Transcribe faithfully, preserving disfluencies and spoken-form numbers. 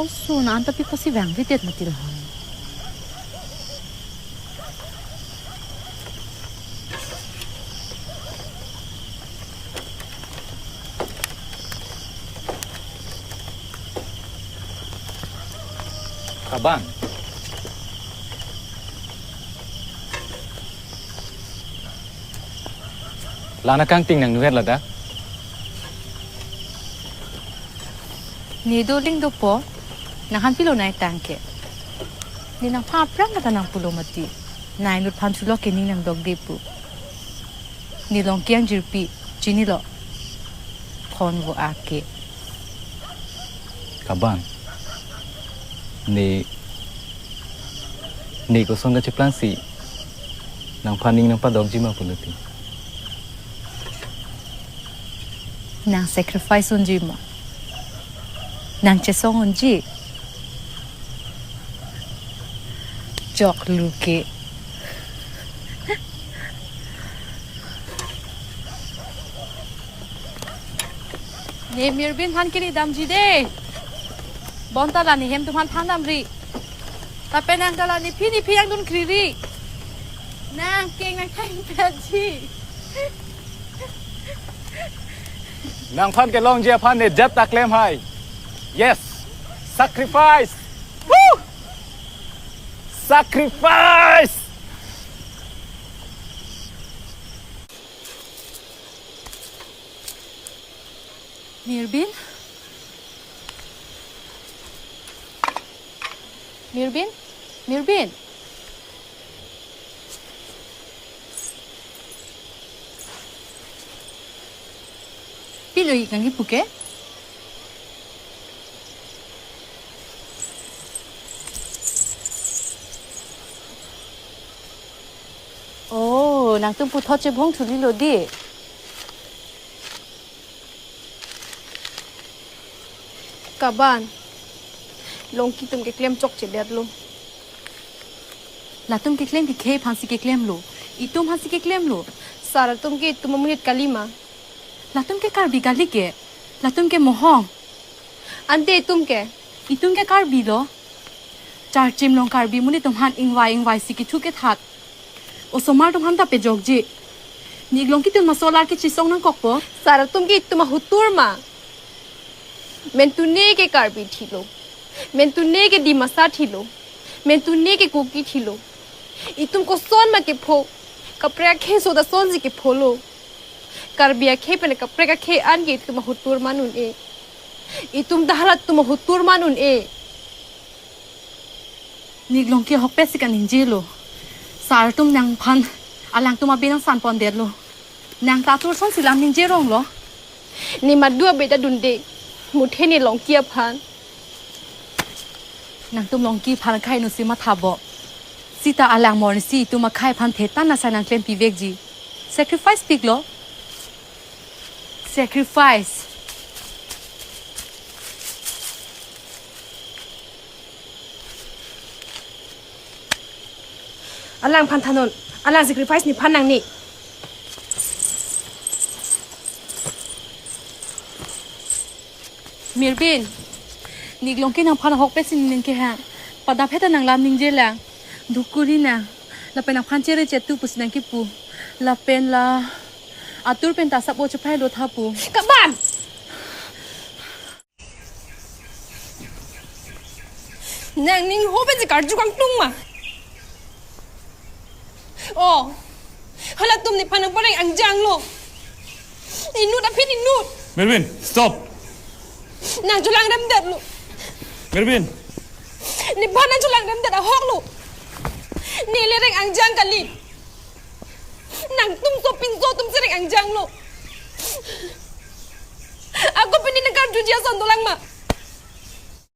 Suna anta pi pusi vangvedet mati lahai. Kabang. Lana kangting nang nuher ladak. Ne doling dopo, nang han pilo nai tangke. Ne nangphan aphrang kata nang pulo mati. Nai nut phan chulo ke ning nang dok de pu. Ne Longki angjirpi, chinilo. Phone vo ake. Kabang. Ne, ne koson kacheplang si nangphan ning nangpadokji ma pulote. Nang sacrifice unji ma? Nang chesong unji? Choklu ke. Ne Mirbin phan kiri damji de. Bonta la ne hem atum aphan than damri. Lapen nang ta la nephi nephi angdun kriri. Nang keng nang thang petji. Nangphan kelongji aphan ne jat ta klem hai. Yes. Sacrifice. Woo! Sacrifice. Mirbin? Mirbin? Mirbin? Pilo ik nangkipu ke? Oh, nangtum puthot chebong thulilo de. Kaban, Longki atum keklem chokchedetlo. Latum keklem kekhei aphansi keklemlo. Itum aphansi keklemlo. Sar atum ke itum amonit kali ma? Latum ke Karbi kali ke. Latum ke mohong. Ante itum ke? Itum ke Karbi lo. Charchim along Karbi amonit atum aphan ingvai ingvai si kethu kethat. Osomar atum aphan ta pejokji. Ne ik Longki atum ma solar kechesong nangkokpo. Sar atum ke itum ahotur ma? Mentune ke Karbi thilo. Mentune ke Dimasa thilo. Mentune ke Kuki thilo. Itum koson ma kepho? Kaprek akhei so ta sonsi kepholo. Karbi akhei pen kaprek akhei an ke itum ahotur ma un-e. Itum ta halatum ahotur ma un-e. Ne ik Longki ahokpet si kaningjelo. Sar atum nangphan alangtum abe nangsanpondetlo. Nang ta atur asonsi lam ningje ronglo. Ne madu abe ta dunde. Muthe ne Longki aphan. Nangtum Longki aphan akhei no si mathabo. Seta alang morni si itum akhei aphan thetan asai nangklempivekji. Sacrifice piklo. Sacrifice. Alangphan thanon, alang sacrifice nephan nangne. Mirbin, ne ik Longki nangphan ahokpet si ning kehang. Pada pheta nang lam ningjelang. Dukuri nang. Lapen nangphan chere chetu pusi nangkipu. Lapen la atur pen ta sap o chephailo tha pu. Kaban! Nang ning ho pensi karju kangtung ma? Oh, halatum nephan nangpareng angjanglo. Inut aphi inut. Mirbin, stop. Nang chulangremdetlo. Mirbin. Nephan nang chulangremdet ahoklo. Neli reng angjang kali. Nangtum sopinso atum si reng angjanglo. Ako pini nangkarjuji ason dolang ma?